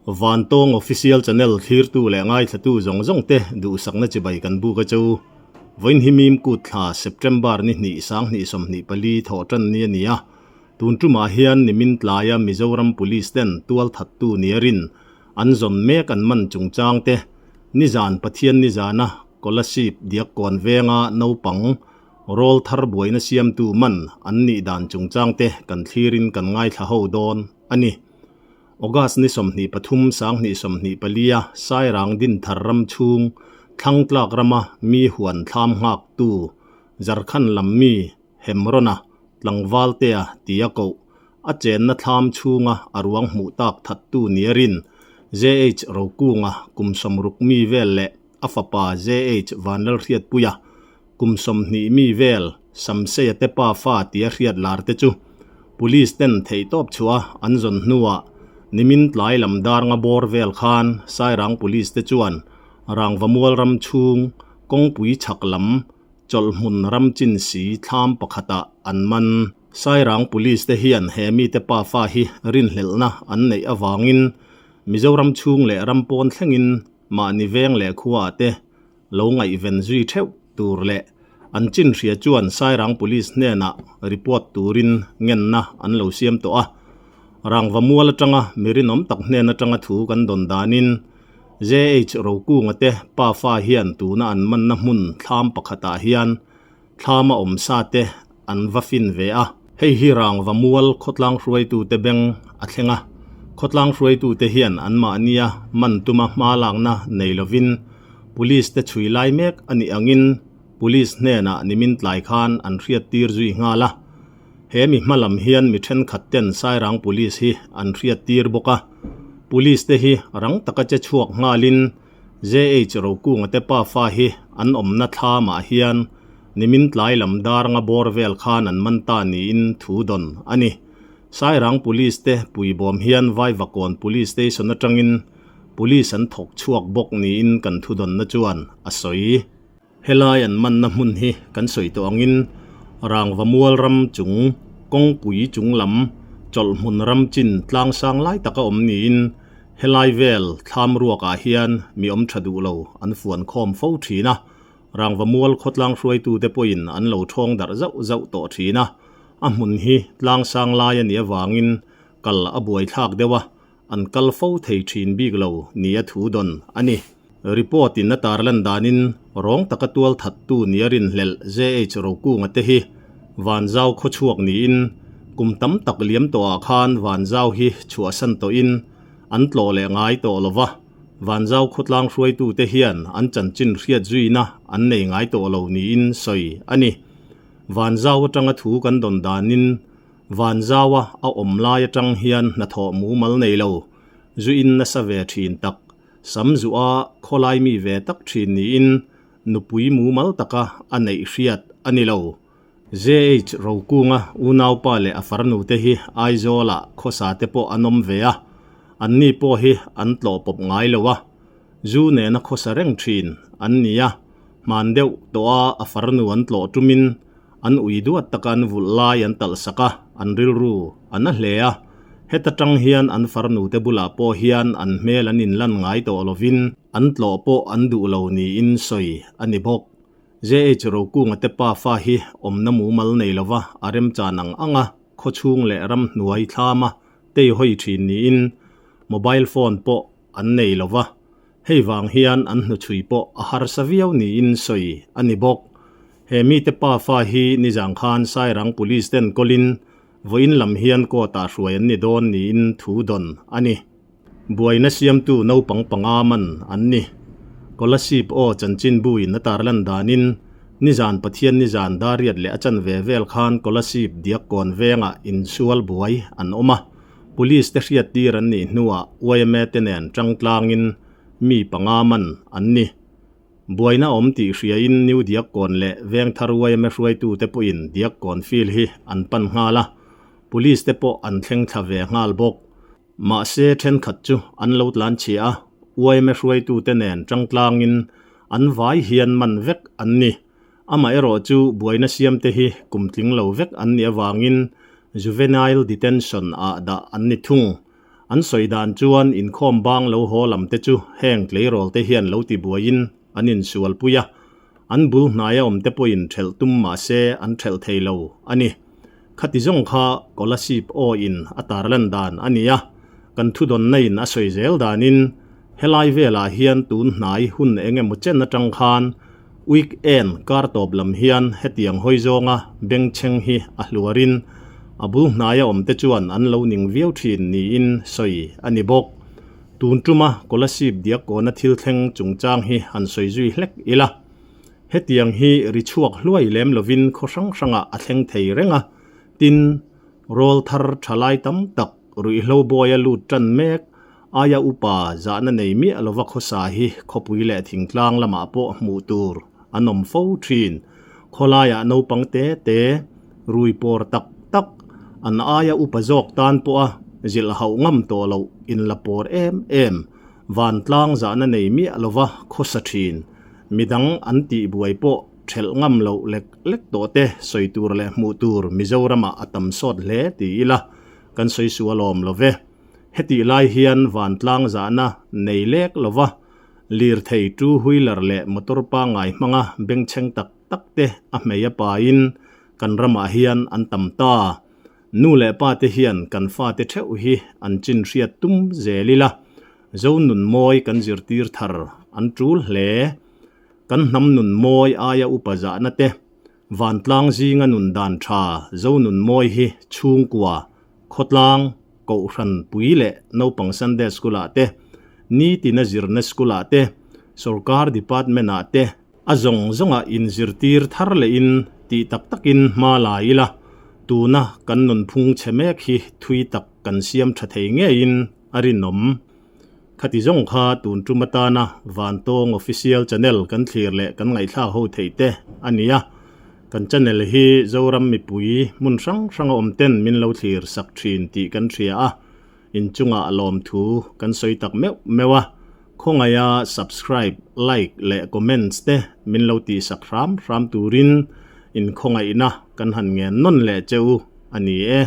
Vantawng Official Channel thlirtu leh ngaithlatu zawng zawng te duhsakna chibai kan buk a chu. Vawiin hi mim kut thla September ni hnih sanghnih 24 thawh tan ni a ni a. Tun tumah hian nimin tlaia Mizoram Police ten tualthattu nia rin an zawn mek an man chungchang te nizan Pathian nizana Kolasib Diakkawn venga naupang rawl thar buaina siamtu man an nih dan chungchang te kan thlirin kan ngaithla ho dawn a ni. August ni 23 2024 a Sairang Dinthar ram chhung Thlangtlak rama mi huan thlam nghaktu Zarkhan lam mi Hemrona tlangvaltea tia koh a chenna thlam chhunga a ruang hmuh tak thattu nia rin JH Rokunga kum 60 mi vel leh a fapa JH Vanlalhriatpuia kum 20 mi vel Samseia te pa fa tia hriat lar te chu Police ten theihtawp chhuah an zawn hnuah nimin tlai lam dar nga bawr vel khan Sairang Police te chuan Rangvamual ram chhung kawngpui chhak lam chawlhhmun ram chin si thlam pakhatah an man. Sairang Police te hian he mite pafa hi rinhlelhna an neih avangin Mizoram chhung leh ram pawn thlengin mahni veng leh khuaah te lo ngaihven zui theuh tur leh an chin hria chuan Sairang Police hnenah report turin ngenna an lo siam tawh a. Rangva mual atanga mi rinawm tak hnen atanga thu kan dawn danin JH Rokunga te pafa hian tuna an manna hmun thlam pakhatah hian thlam a awm sa te an va fin ve a. Hei hi Rangva mual khawtlang hruaitute beng a thleng a, khawtlang hruaitute hian anmahnia man tuma hma lakna nei lovin Police te chhui lai mek a nih angin Police hnenah nimin tlai khan an hriattir zui nghal a. He mi hma lam hian mi thenkhat ten Sairang Police hi an hriattir bawk a, Police te hi rang taka che chhuak nghalin JH Rokunga te pafa hi an awmna thlamah hian nimin tlai lam dar nga bawr vel khan an man ta niin thu dawn a ni. Sairang Police te puibawm hian Vaivakawn Police Station atangin Police an thawk chhuak bawk niin kan thudawnna chuan a sawi. Helai an manna hmun hi kan sawi tawh angin Rangva mual ram chung kawngpui chung lam chawlhhmun ram chin tlang sang lai taka awm niin helai vel thlam ruakah hian mi awm tha duh lo an fuan khawm fo thin a, Rangva mual khawtlang hruaitute pawhin an lo thawng darh zauh zauh tawh thin a, a hmun hi tlang sang lai a nih avangin kal a buaithlak deuh a, an kal fo thei thin bik lo nia thu dawn a ni. Report in a tarlan danin rawng taka tual thattu nia rinhlelh JH Rokunga te hi Vanzau khawchhuak niin kum tam tak liam tawhah khan Vanzau hi chhuahsan tawhin an tlawh leh ngai tawh lo va, Vanzau khawtlang hruaitute hian an chanchin hriat zuina an nei ngai tawh lo niin sawi a ni. Vanzau atanga thu kan dawn danin Vanzaua a awm lai atang hian hnathawh mumal nei lo, zu in nasa ve thin tak, sam zuha khawlai mi ve tak thin niin nupui mumal taka a neih hriat a ni lo. JH Rokunga unaupa leh a farnu te hi Aizawlah khawsa te pawh an awm ve a, anni pawh hi an tlawh pawp ngai lo a, zu nena khawsa reng thin an ni a, hman deuh tawha a farnu an tlawh tumin An ui duat taka an vulh lai an talh sak a, an rilru a na hle a. Heta tang hian an farnute bulah pawh hian an hmel an inlan ngai tawh lovin an tlawh pawh an duh lo niin sawi a ni bawk. JH Rokunga te pafa hi awmna mumal nei lova a remchan ang anga khawchhung leh ramhnuai thlama tei hawi thin niin mobile phone pawh an nei lova, hei vang hian an hnuchhui pawh a harsa viau niin sawi a ni bawk. He mite pafa hi nizang khan Sairang Police ten kawlin vawiin lam hian court ah hruai an ni dawn niin thu dawn a ni. Buaina siamtu naupang panga man an ni. Kolasib aw chanchinbu in a tarlan danin nizan Pathian nizan dariat leh a chanve vel khan Kolasib Diakkawn vengah insual buai an awm a. Police te hriattir an nih hnuah yma te nen tangtlangin mi panga man an ni. Buaina awm tih hriain New Diakkawn leh Vengthar yma hruaitute pawhin Diakkawn field hi an pan nghal a, Police te pawh an thleng thla ve nghal bawk. Mahse thenkhat chu an lo tlan chhia a, yma hruaitute nen tangtlangin an vai hian man vek an ni. Amaherawh chu buaina siamte hi kum tling lo vek an nih avangin Juvenile Detention ah dah an ni thung. An sawi dan chuan inkhawm bang lo haw lam te chu heng tleirawl te hian lo ti buaiin an insual pui a, an bul hnaia awm te pawhin thelh tum mah se an thelh thei lo a ni. Khati zawng kha Kolasib aw in a tarlan dan a ni a, kan thudawnna in a sawi zel danin helai velah hian tun hnai hun eng emaw chen atang khan weekend kar tawp lam hian hetiang hawi zawnga bengchheng hi a hluarin a bul hnaia awm te chuan an lo ning viau thin niin sawi a ni bawk. Tun tuma Kolasib diak kawna thil thleng chungchang hi han sawi zui hlek ila. Hetiang hi ri chhuak hluai lem lovin khaw hrang hrangah a thleng thei reng a, tin, rawl thar tha lai tam tak ruihhlo bawia lut tan mek aia upa zahna nei miah lova khawsa hi khawpui leh thingtlang lamah pawh hmuh tur an awm fo thin. Khawlaiah naupang te te, rui pawr tak tak, an aia upa zawk tan pawha zilh hauh ngam tawh loh inla pawr em em, vantlang zahna nei miah lova khawsa thin. Midang an tih buai pawh thelh ngam loh lek lek tawh te sawi tur leh hmuh tur Mizoramah a tam sawt hle ti ila kan sawi sual awm lo ve. Hetih lai hian vantlang zahna nei lek lova lirthei two wheeler leh motor pangngai hmanga bengchheng tak tak te a hmei a pain kan ramah hian an tam ta. Nu leh pa te hian kan fate theuh hi an chin hriat tum zel ila Zo nun mawi kan zirtir thar an tul hle. Kan hnam nun mawi aia upa zahna te, vantlang zinga nun dan tha zo nun mawi hi chhungkua, khawtlang, kohhran pui leh naupang Sunday School ah te, nitina zirna school ah te, sorkar department ah te, a zawng zawnga inzirtir thar lehin tih tak takin hma la ila, tuna kan nunphung chhe mek hi thui tak kan siam tha thei ngeiin a rinawm. Khati zawng kha tun tum atana Vantawng Official Channel kan thlir leh kan ngaihthlak ho theih te a ni a. Kan channel hi Zoram mipui hmun hrang hranga awm ten min lo thlir sak thin tih kan hria a, inchungah lawmthu kan sawi tak meuh meuh a. Khawngaiha subscribe, like leh comments te min lo tihsak hram hram turin inkhawngaihna kan han ngen nawn leh che u a ni e.